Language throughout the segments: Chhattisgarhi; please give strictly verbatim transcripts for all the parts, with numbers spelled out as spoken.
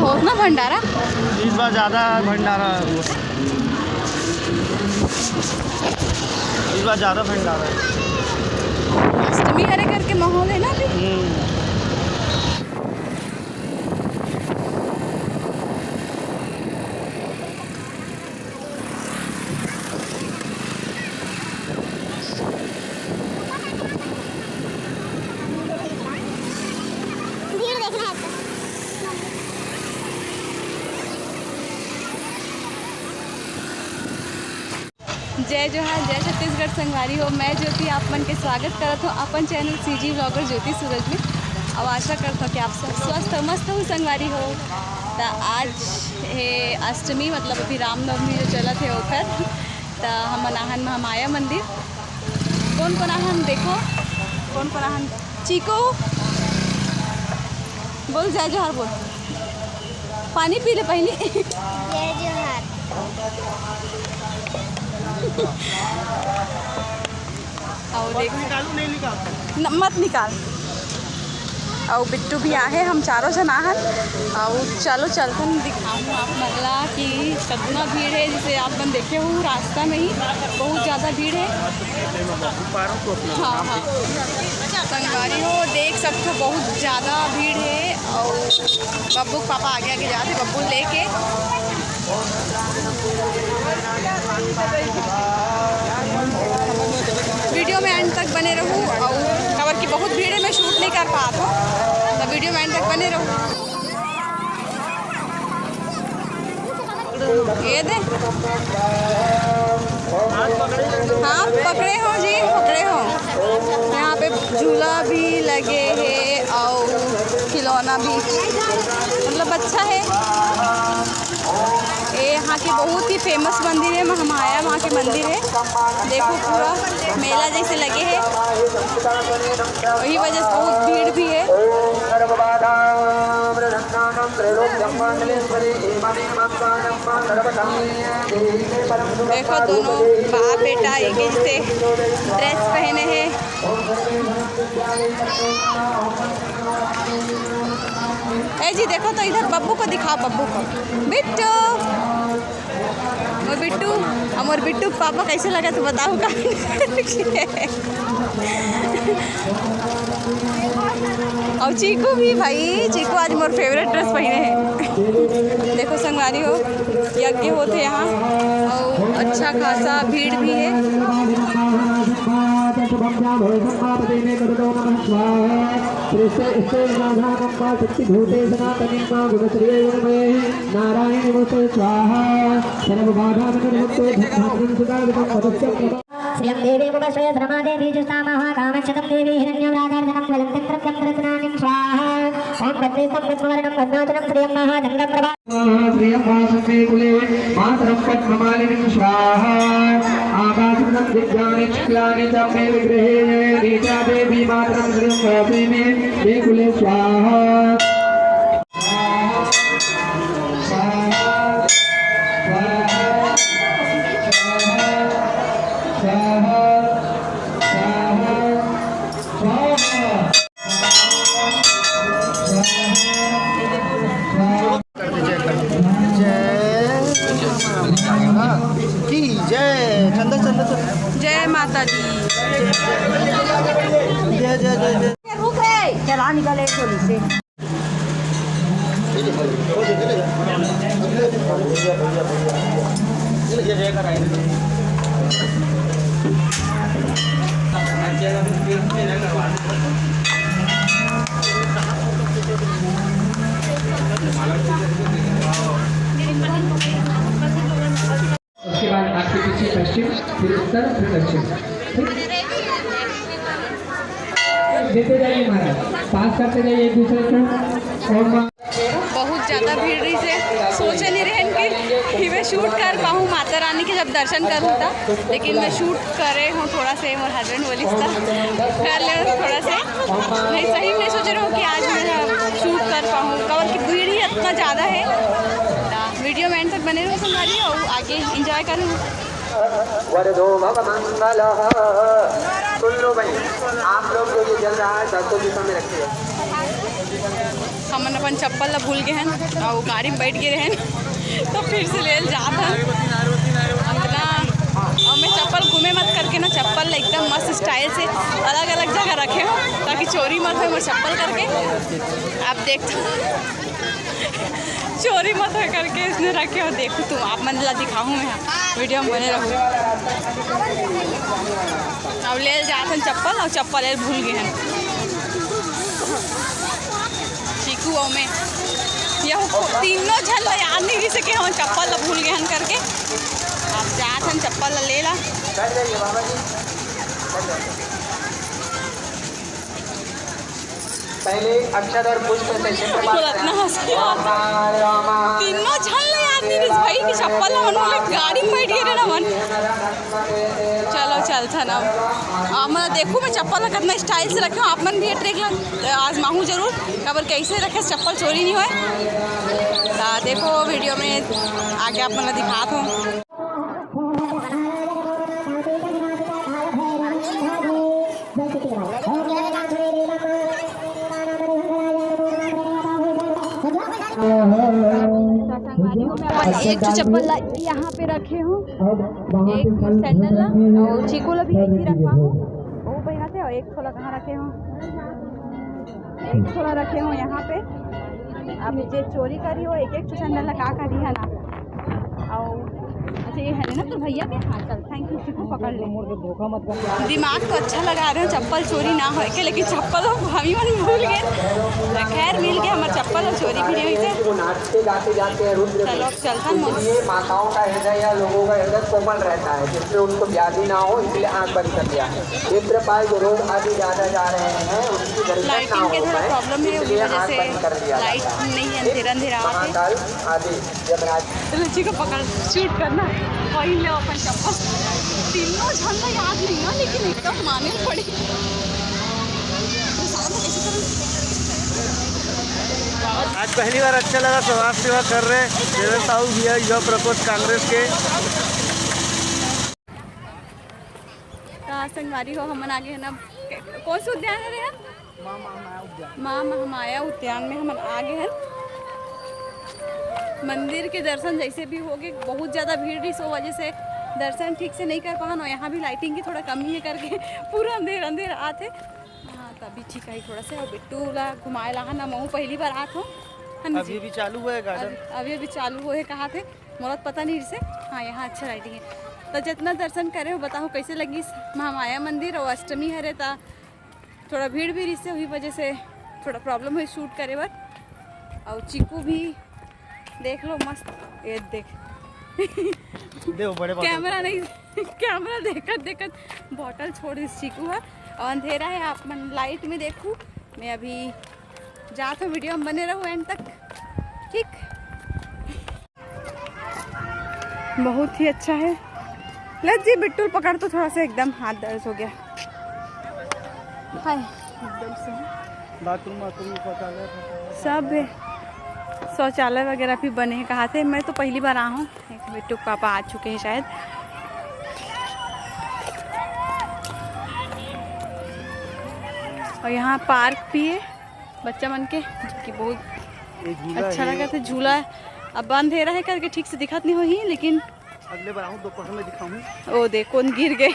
बहुत ना भंडारा। इस बार ज़्यादा भंडारा है। इस बार ज़्यादा भंडारा है। अष्टमी हरे करके माहौल है ना अभी। हम्म। भीड़ देखना है तो। जय जोहार, जय छत्तीसगढ़ संगवारी हो। मैं ज्योति आप मन के स्वागत करत हूँ अपन चैनल सीजी ब्लॉगर ज्योति सूरज में। अब आशा करत हूँ कि आप सब स्वस्थ हो, मस्त हो संगवारी हो। त आज हे अष्टमी, मतलब अभी रामनवमी जो चलत हे ओखर, त हमन आहन महामाया मंदिर। कौन कौन आहन देखो, कौन कौन आहन। चीकू बोल, जय जोहार बोल। पानी पी ले पहली। जय जोहार। अउ देख, न, मत निकाल। अउ बिट्टू भी आहे, हम चारों झन आहन। अउ चलो चलथन, दिखाहूँ आप मन ला कि कतना भीड़ हे। जैसे आप मन देखे हो रास्ता में ही बहुत ज़्यादा भीड़ हे। हाँ, हाँ। संगवारी हो, देख सकते हो, बहुत ज़्यादा भीड़ हे। अउ बब्बू के पापा आगे आगे जात हे, बब्बू लेके। वीडियो में एंड तक बने रहू, अउ काबर कि बहुत भीड़ हे, मैं शूट नहीं कर पात हूँ, तो वीडियो में एंड तक बने रहू। ये दे। हाँ, पकड़े हो जी, पकड़े हो। यहाँ पे झूला भी लगे हे अउ खिलौना भी, मतलब अच्छा हे। ये यहाँ के बहुत ही फेमस मंदिर हे, महामाया माँ के मंदिर हे। देखो पूरा मेला जैसे लगे हे, वही वजह से बहुत भीड़ भी हे। देखो दोनों बाप बेटा एक ही से ड्रेस पहने हैं। ए जी देखो तो इधर बब्बू को दिखाओ, बब्बू को। बिट्टू, मोर बिट्टू, हमर बिट्टू के पापा कैसे लगा तो बताओ का। और चीकू भी भाई, चीकू आज मोर फेवरेट ड्रेस पहने हैं। देखो संगवारी हो, यज्ञ होथे यहाँ अउ अच्छा खासा भीड़ भी हे। नारायण नमोस्तुते स्वाहा। सर्वबाधानिर्मुक्तो भक्तानां सुखावसंपदः। श्रियं देवी मुखश्रेयस्समाधे बीजस्तामहा कामक्षतं देवी हिरण्यवरागार्धनं ज्वलन्तं द्रव्यं सरस्वतीं स्वाहा। ॐ पद्मेशं पद्मवर्णं पद्मासनं श्रियं महाचन्द्रप्रभा श्रियं वासं मे कुले मातरं पद्ममालिनीं स्वाहा। आकाशं विद्यानि चक्राणि च मे विगृहे नीचा देवी मातरं श्रियं वासे मे मे कुले स्वाहा। की जय। चंदा, चंदा, चंदा। जय माता दी। जय, जय, जय, जय। रुक रे। चला निकले चोली से। उसके बाद आपके पीछे पश्चिम, फिर उत्तर, फिर दक्षिण। ठीक? देते जाइए महाराज, पास करते जाइए एक दूसरे को। ओम बहुत ज़्यादा भीड़ रहिसे, सोचे नहीं रहेन कि, कि मैं शूट कर पाऊँ माता रानी के जब दर्शन करूँ तब, लेकिन मैं शूट करे हूँ थोड़ा से, मोर हस्बैंड बोलिस त कर ले थोड़ा से, नहीं सही में नहीं सोचे रहूँ कि आज मैं शूट कर पाऊँ, काबर कि भीड़ ही इतना ज़्यादा है। वीडियो में एंड तक बने रहू संगवारी, और आगे एंजॉय करूँ। वरदो भव मंगलः। सुन लो भाई, आप लोग जो ये जल रहा है, दसों दिशा में रखिए। हमन अपन चप्पल ला भूल गए हन अउ गाड़ी में बैठ गए रहन, तो फिर से ले जात हन। इतना, और मैं चप्पल घूमे मत करके ना, चप्पल एकदम मस्त स्टाइल से अलग अलग जगह रखे हो, ताकि चोरी मत हो मोर चप्पल करके। आप देख, चोरी मत हो करके इसने रखे हो। देखो तुम, आप मन ला दिखाऊँ मैं, वीडियो में बने रहो। अब ले जात हन चप्पल, और चप्पल ले भूल गए हन। चीकू अउ मैं, यहू तीनों झन ला याद नहीं रहिस के हम चप्पल ला भूल गए हन करके। अब जात हन चप्पल ला ले ला। पहले अक्षत और पुष्प से चित्र पाठ करें। इतना हंसी आता है। तीनों झन ला याद नहीं रहिस भाई कि चप्पल ला मन, गाड़ी में बैठ गए ना मन। चलो चलथन अब। आ, मैं देखूँ, मैं चप्पल ला कितना स्टाइल से रखे हूँ, आप मन भी ये ट्रिक ला आजमाहूँ जरूर, काबर कैसे रखे चप्पल चोरी नहीं होए। तो देखो वीडियो में आगे आप मन ला दिखात हूँ। संगवारी हो, मैं अपन एक ठो चप्पल ला यहाँ पे रखे हूँ, एक ठो सैंडल ला, और चीकू ला भी ऐसे ही रखा हूँ। वो पहिरा थे, और एक ठो ला कहाँ रखे हूँ, एक ठो ला रखे हूँ यहाँ पे। अब जे चोरी करी हो, एक एक ठो सैंडल ला का करी है ना। और अच्छा, ये है ना तो भैया के, हाँ, चल, थैंक यू, चीकू पकड़ ले। मोर के धोखा मत कर। दिमाग तो अच्छा लगा रहे हो चप्पल चोरी ना होए के, लेकिन चप्पल हम ही मन भूल गए। तो खैर, मिल गया हमारा चप्पल और चोरी भी नहीं हुई थे। वो नाचते गाते जाते हैं रुद्र में। चलो, अब चलता हूँ। इसलिए माताओं का हृदय या लोगों का हृदय कोमल रहता है, जिससे उनको व्याधि ना हो, इसलिए आंख बंद कर दिया। नेत्रपाल जो रोग आदि ज्यादा जा रहे हैं, उनकी दर्शन ना लाइटिंग के हो थोड़ा पाए, प्रॉब्लम है, इसलिए वजह आंख से बंद कर दिया लाइट जाता है। नहीं है, अंधेरा अंधेरा आते। महाकाल आदि यमराज। रुचि को पकड़, शूट करना। वही ले अपन चप्पल। तीनों झन ला याद नहीं ना, लेकिन एकदम माने पड़ी। आज पहली बार अच्छा लगा, समाज सेवा कर रहे हैं। मेरे साहू भैया युवा प्रकोष्ठ कांग्रेस के। का संगवारी हो, हमन आगे है ना, कौन सा उद्यान है रे? माँ महामाया उद्यान में हमन आ गए हैं। मंदिर के दर्शन जैसे भी हो गए, बहुत ज़्यादा भीड़ रही, सो वजह से दर्शन ठीक से नहीं कर पान। और यहाँ भी लाइटिंग की थोड़ा कमी है करके पूरा अंधेर अंधेर आत है। हाँ, तभी ठीक है थोड़ा से। और बिट्टू ला घुमाए ला ना, महू पहली बार आत हूँ, है ना जी? अभी भी चालू हुआ है गार्डन। अभी, अभी अभी चालू हुआ है, कहा थे, मोला तो पता नहीं से। हाँ, यहाँ अच्छा लाइटिंग है। तो जितना दर्शन करे हो, बताओ कैसे लगी महामाया मंदिर। और अष्टमी हरे, तो थोड़ा भीड़ भी रिहिसे, वही वजह से थोड़ा प्रॉब्लम हुई शूट करे बर। और चीकू भी देख लो मस्त, ये देख। दे वो बड़े bottle। कैमरा नहीं, कैमरा देखत देखत बॉटल छोड़ दिस चीकू है। और अंधेरा है, आप मन लाइट में देखू। मैं अभी जात हूँ, वीडियो में बने रहू एंड तक, ठीक? बहुत ही अच्छा है। ले जी बिट्टू पकड़ तो थोड़ा सा, एकदम हाथ दर्द हो गया। हाय, एकदम से। बाथरूम, बाथरूम, शौचालय, शौचालय। सब है, शौचालय वगैरह भी बने हैं। कहा थे, मैं तो पहली बार आ हूँ। एक बिट्टू के पापा आ चुके हैं शायद। और यहाँ पार्क भी है बच्चा मन के, जो कि बहुत ये झूला अच्छा है। लगा था झूला। अब अंधेरा है करके ठीक से दिखत नहीं होही, लेकिन अगले बार आऊँ, दोपहर में दिखाऊँ। ओ देख, कौन गिर गए।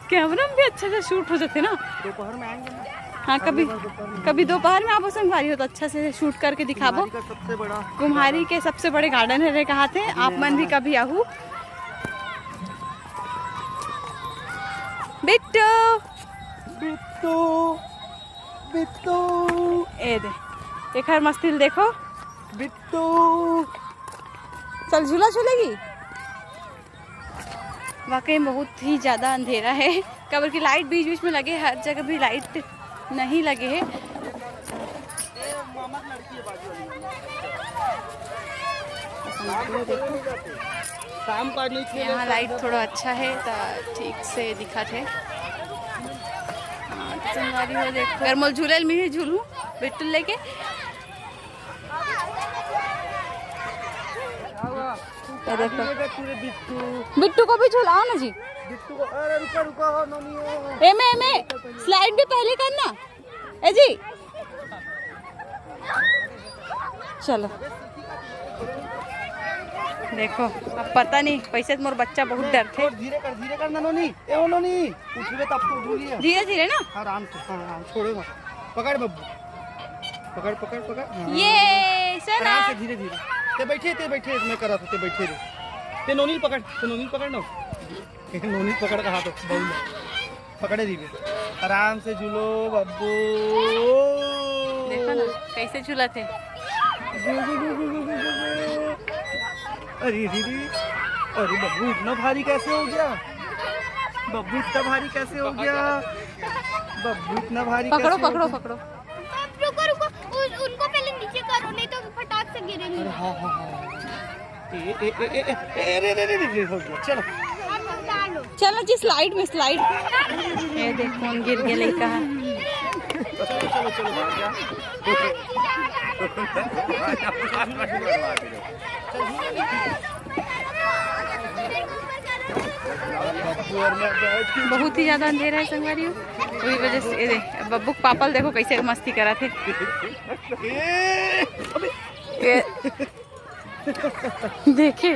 कैमरा में भी अच्छा से शूट हो जाते ना। दोपहर में आएंगे ना। हाँ, कभी, अगले बार दोपहर में। कभी दोपहर में आप संगवारी हो तो अच्छा से शूट करके दिखाबो। कुम्हारी का सबसे बड़ा कुम्हारी के सबसे बड़े गार्डन है रे, कहा थे, आप मन भी कभी आहू। बिट्टू, बिट्टू, बिट्टू। ए दे, एकर मस्ती ल देखो। बिट्टू। चल, झूला झूलेगी। वाकई में बहुत ही ज़्यादा अंधेरा है, काबर कि लाइट बीच बीच में लगे, हर जगह भी लाइट नहीं लगे है। शाम का नहीं खेले यहाँ लाइट थोड़ा अच्छा है तो ठीक से दिखत है। हाँ, तो संगवारी हो देखो, अगर मोल झूले में ही झूलूँ बिट्टू लेके। ये देखो। बिट्टू को भी झुलाओ ना जी। बिट्टू को, अरे रुको, रुको, हो, मम्मी, हो। एमे, एमे, स्लाइड भी पहले करना। ए जी, चलो, देखो, अब पता नहीं, वैसे तो मोर बच्चा बहुत डरथे। और धीरे कर, धीरे कर ना नोनी, ए ओ नोनी, उठबे तब तो भूलिए। धीरे धीरे ना। आराम से, हाँ, हाँ, छोड़े मत। पकड़ बब्बू, पकड़, पकड़, पकड़। हाँ। ये, सुन आराम ना। से, धीरे धीरे। ते बैठे, ते बैठे, मैं करा था, ते बैठे रे। ते नोनी पकड़, ते नोनी पकड़ ना। नोनी पकड़ का हाथ, बबू। पकड़े रहिबे। आराम से झूलो बब्बू। देखो ना, कैसे झूलत हे। अरे, अरे, अरे। अरे बब्बू, इतना भारी कैसे हो गया? बब्बू, इतना भारी कैसे हो गया? बब्बू, इतना भारी पकड़ो, कैसे हो पकड़ो, गया? पकड़ो। रुको, रुको, उन-, उनको पहले नीचे करो, नहीं तो फटाक से गिरेंगे। अरे हाँ, हाँ, हाँ। ए, ए, ए, ए, ए, ए, रे, रे, रे, रे, रे, हो गया, चलो। चलो जी, स्लाइड में, स्लाइड। ये देख, कौन गिर गया लड़का। चलो, चलो, चलो, बाहर जा। बहुत ही ज्यादा अंधेरा है संगवारी हो, वही वजह से ये दे, बब्बू के पापा ल देखो कैसे मस्ती करा थे। ये देखे,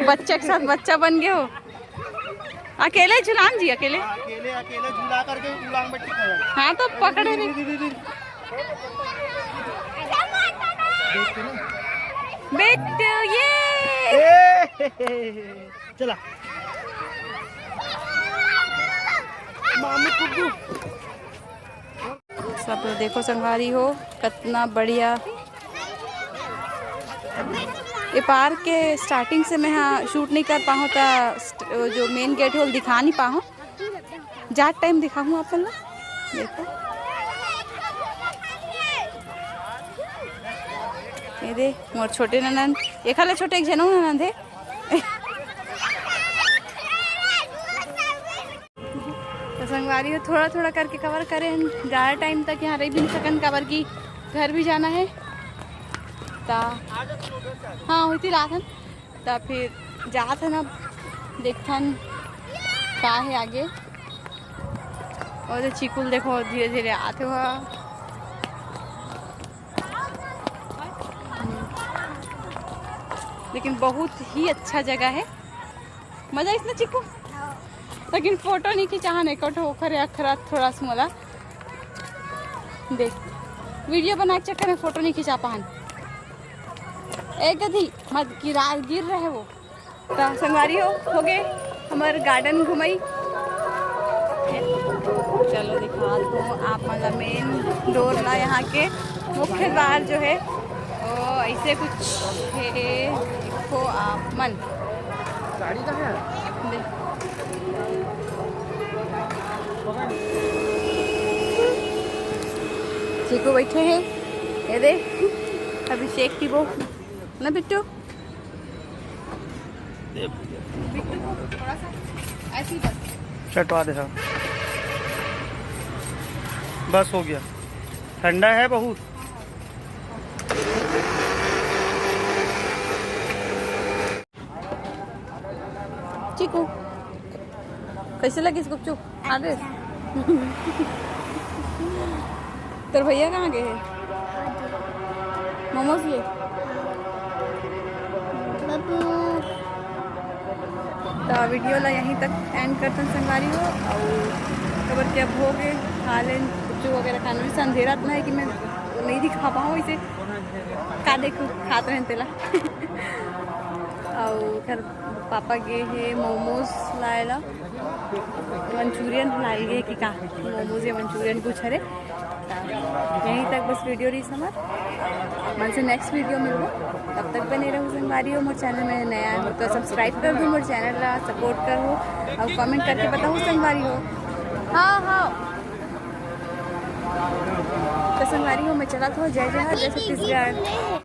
बच्चा के साथ बच्चा बन गए हो। अकेले झुलान जी, अकेले। हाँ, अकेले, अकेले झुला करके उड़ान बैठ के खाया। हाँ, तो पकड़े नहीं। देख के ना। बेटू, ये। ए, चला। मामी कुकू। सब देखो संगवारी हो, कितना बढ़िया। ये पार्क के स्टार्टिंग से मैं हाँ शूट नहीं कर पाऊँ, तो स्ट-, जो मेन गेट है, वो दिखा नहीं पाऊँ। जात टाइम दिखाऊँ आप लोग। देखो, ये दे, मोर छोटे ननंद, एक हाले छोटे, एक जनऊ ननंद है। तो संगवारी हो, थोड़ा थोड़ा करके कवर करे हन। ज़्यादा टाइम तक यहाँ रह भी नहीं सकन, काबर कि घर भी जाना है। ता हाँ, होती रात हन, ता फिर जात हन, अब देखथन का है आगे। और ये चीकू ल देखो, धीरे धीरे आते हुआ। लेकिन बहुत ही अच्छा जगह है, मजा आइस ना चीकू? लेकिन फोटो नहीं खिंचाहन, एको ठो ओखरे अखरा थोड़ा सा मोला। देख, वीडियो बना के चक्कर में फोटो नहीं खिंचा पाहन। एक गधी मत गिरा, गिर रहे वो। तो संगवारी हो, हो गए हमर गार्डन घुमाई। चलो दिखा दो आप मन ला मेन डोर ला, यहाँ के मुख्य द्वार जो है, वो ऐसे कुछ है। देखो आप मन। गाड़ी कहाँ है? दे। चीकू बैठे हैं, ये दे, अभिषेक पीबो ना बिट्टू। बिट्टू को थोड़ा सा ऐसे ही बस। चटवा दे, हाँ। बस हो गया, ठंडा है बहुत। चीकू, कैसे लगिस गुपचुप? आगे। तोर भैया कहाँ गए हैं? मोमोज लिए? बाबू। तो वीडियो ला यहीं तक एंड करतन संगवारी हो, और खबर के अब हो गए खा लेन गुपचुप वगैरह खाना, वैसे अंधेरा इतना है कि मैं नहीं दिखा पाऊँ इसे, का देखूँ, खात रहन तेला। और घर पापा गे हे मोमोज लाए ला, मंचूरियन लाए गे कि का, मोमोज या मंचूरियन कुछ हरे। यहीं तक बस वीडियो रही समझ, मन से नेक्स्ट वीडियो मिलबो, तब तक बने रहू संगवारी हो। मोर चैनल में नया हो तो सब्सक्राइब कर दू, मोर चैनल ला सपोर्ट करो और कमेंट करके बताओ संगवारी हो। हाँ, हाँ। तो संगवारी हो, मैं चलत हूँ। जय जोहार, जय छत्तीसगढ़।